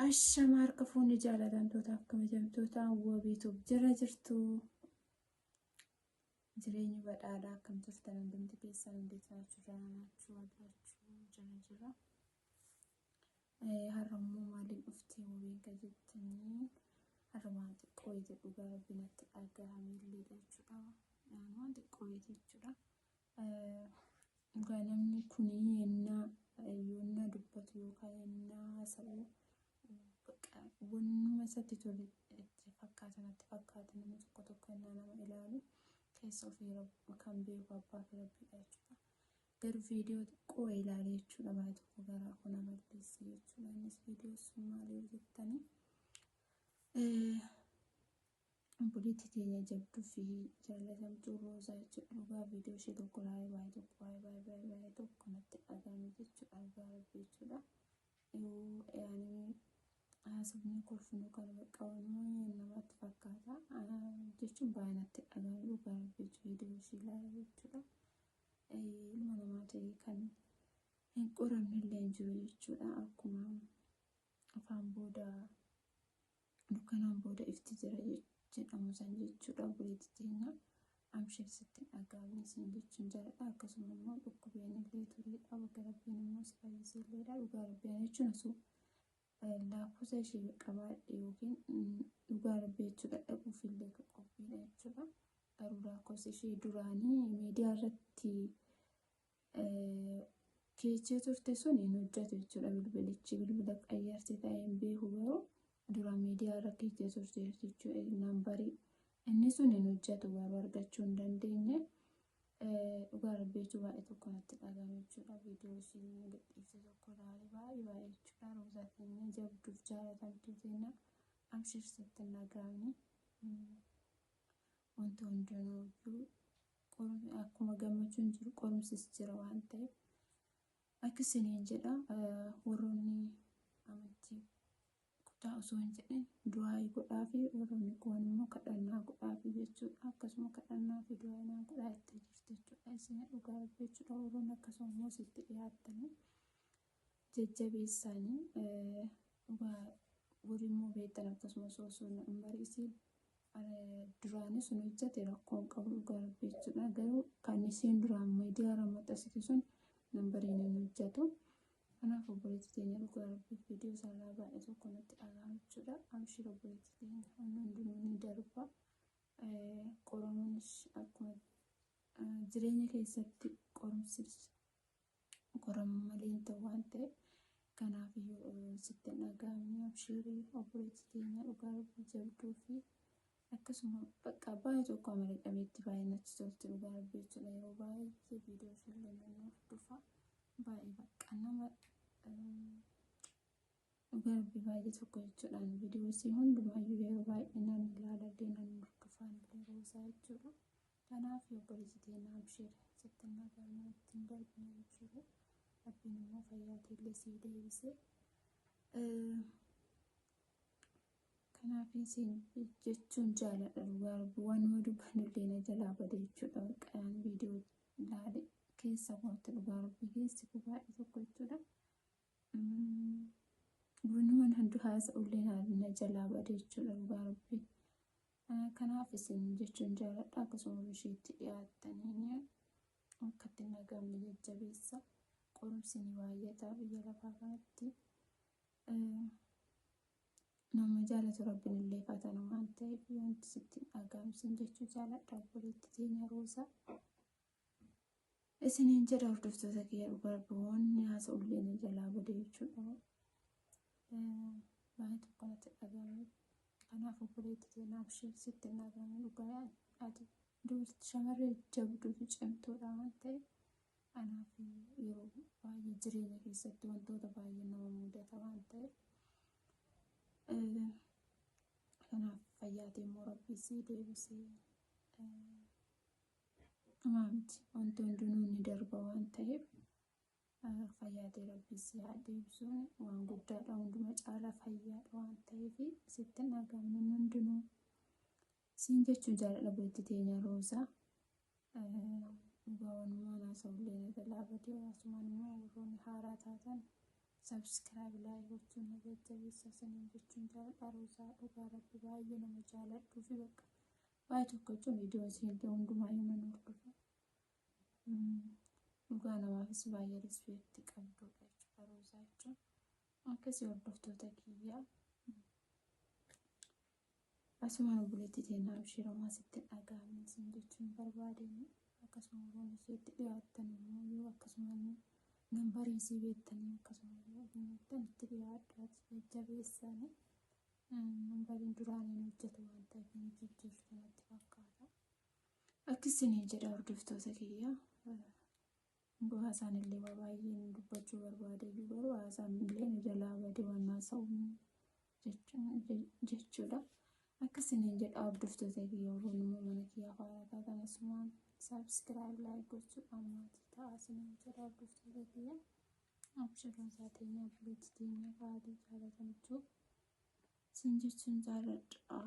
Ashama harka fuunni jaalatamtootaaf kabajamtoota wabiituuf jira jirtu. Jireenyi badhaadhaa akkam jirtan hundumti keessan hundi jiraachuu jiraachuu argachuu jira jira. Har'a immoo maaliin dhuftee wabiin kan jettanii har'a waan xiqqoo wayita dhugaa rabbi natti dhagahame illee jechuudha. Waan xiqqoo wayita jechuudha. Dhugaa namni kun yennaa yoonnaa dubbatu yookaan yennaa haasa'u bakka wannuma isatti tole itti fakkaata natti fakkaata namni tokko tokko yennaa nama ilaalu keessa ofii kan beeku abbaa fi rabbiidha jechuudha. Garuu viidiyoo xiqqoo ilaale jechuudha baay'ee tokko garaa koo na balleesse jechuudha. Innis viidiyoo sun maal yoo jettanii Obboleettii teenya jabduu fi jaallatamtuu Roozaa jechuudha. Dhugaa viidiyoo ishee tokko ilaalee baay'ee tokko baay'ee baay'ee baay'ee baay'ee tokko natti dhagahame jechuudha. Dhugaa rabbii jechuudha. Yoo yaani haasofni kolfinu kan bakka waanuma namatti fakkaata jechuun baay'ee natti dhagahame dhugaa rabbii jechuudha. Viidiyoo ishee ilaalee jechuudha. Ilma namaa ta'ee kan hin qoramne illee hin jiru jechuudha. Akkuma afaan booda dukkanaan booda ifti jira jedhamu san jechuudha obboleetti teenya amshir sitti hin dhaga'amne siin jechuun jaaladha akkasuma immoo dhukkubeen illee tureedha bakka rabbiin immoo si fayyisee illeedha dhugaa rabbiin jechuun osoo lakkoofsa ishee qabaadhe yookiin dhugaa rabbii jechuudha dhaquuf illee qophiidha jechuudha garuu lakkoofsa ishee duraanii miidiyaa irratti keechee turte sun hin hojjetu jechuudha bilbilichi bilbila qayyarte ta'ee hin beeku garuu dura miidiyaa irra keechee turte jechuudha nambarii inni sun hin hojjetu garuu argachuu hin dandeenye dhugaa rabbii jechuu baay'ee tokko natti dhagahame jechuudha viidiyoo isheen gadhiifte tokko ilaalee baay'ee baay'ee jechuudha roozaa keenya jabduuf jaalatamtuu teenya abshir sitti hin dhaga'amni wanta hundinuu iyyuu akkuma gammachuun jiru qorumsis jira waan ta'eef akka isiniin jedha warroonni amantii kutaa osoo hin jedhin du'aayii godhaa fi warroonni kuwan immoo kadhannaa godhaa fi jechuudha akkasuma kadhannaa fi du'aayii naa godhaa itti jirti jechuudha isin dhugaa rabbi jechuudha warroonni akkasuma immoo sitti dhiyaattanii jajjabeessaanii dhugaa warri immoo beektan akkasumas osoo hin bariisiin duraanii sun hojjate rakkoo hin qabu dhugaa rabbi jechuudha. Garuu kan isheen duraan miidiyaa irra maxxansite sun nambariin hin hojjatu. Kanaaf obboleettii teenya dhugaa rabbi viidiyoo isaarraa baay'ee tokko natti dhaga'ama jechuudha. Abshir obboleettii teenya wanni hundinuu ni darba. Qoramuunis akkuma jireenya keessatti qorumsis qoramu malee hin ta'u waan ta'eef kanaaf iyyuu sitti hin dhaga'amne abshiirii obboleettii teenya dhugaa rabbii jabduu fi akkasuma bakka baay'ee tokko amala qabeetti baay'ee natti tolti dhugaa rabbii jechuudha yeroo baay'ee viidiyoo ishee nan hordofa baay'ee bakka nama dhugaa rabbii baay'ee tokko jechuudhaan viidiyoo isii hundumaayyuu yeroo baay'ee nan ilaalallee nan hordofaan illee roosaa jechuudha. Kanaaf obboleessi teenya abshir sitti hin dhaga'amu ittiin darbine hin jiru. Rabbiin immoo fayyaa keellee sii deebise. Kanaaf isin jechuun jaaladha dhugaa rabbi waanuma dubbannu illee na jalaa bade jechuudha. Baqqaan viidiyoo ilaale keessa kootti dhugaa rabbi keessi koo baay'ee tokko jechuudha. Wanumaan handu haasa'ullee na jalaa bade jechuudha dhugaa rabbi. Kanaaf isin jechuun jaaladha akkasuma isheetti dhiyaattanii akka itti hin dhaga'amne jajjabeessa. Qorumsi ni baay'ata biyya lafaa kanatti. Nama jaalatu rabbiin illee fatana waan ta'eef wanti sitti hin dhaga'amsin jechuu jaaladha obboleetti teenya Roozaa. Isiniin jedha hordoftoota kiyya dhugaa rabbi wanni haasa'ullee na jalaa bade jechuudha. Baay'ee tokko natti dhaga'ame. Kanaaf obboleetti teenya abshir sitti hin dhaga'ame dhugaa ati dubartii shamarree jabduu fi cimtuudha waan ta'eef anaaf yeroo baay'ee jireenya keessatti wantoota baay'ee nama mudata waan ta'eef kanaaf fayyaa immoo rabbii sii deebisee Homaa miti wanti hundinuu ni darba waan ta'eef fayyaa ta'e rabbi si haa deebisuun waan guddaadha hunduma caalaa fayyaadha waan ta'eef sitti hin dhaga'amne hundinuu siin jechuun jaaladha obboleettii teenya Roozaa. Dhugaa wanumaan haasa'ullee na jalaa badee asumaan immoo warroonni haaraa taatan Subscribe like gochuun na jajjabeessa isiniin jechuun jaaladha. Roozaa dhugaa rabbi baay'ee nama jaaladhuu fi bakka baay'ee tokko jechuun viidiyoo isiillee hundumaayyuu nan hordofa. Dhugaa namaafis baay'ee rispeekti qabdudha jechuudha Roozaa jechuun. Akkasii hordoftoota kiyyaa. Asumaan obboleettii teenya abshiir homaa sitti hin dhaga'amin siin jechuun barbaadeen akkasuma warroonni isheetti dhiyaattan immoo yoo akkasuma nambarii isii beektanii akkasuma yoo beektan itti dhiyaadhaati jajjabeessaani nambariin duraaniin hojjetu waan ta'eef hin jijjiirtu natti fakkaata. Akkasiniin jedha hordoftoota kiyya. Haasaan illee waa baay'een dubbachuu barbaade iyyuu garuu haasaan illee nu jalaa bade waan haasa'u jechuudha. Akkasiniin jedha hordoftoota kiyya warroonni immoo mana kiyyaa haaraa taatan asumaan subscribe like gochuudhaan maatii ta'aa isiniin jedha hordoftoota kiyya. Abshir Roozaa teenya obboleettii teenya qaalii jaalatamtuu siin jechuun jaaladha.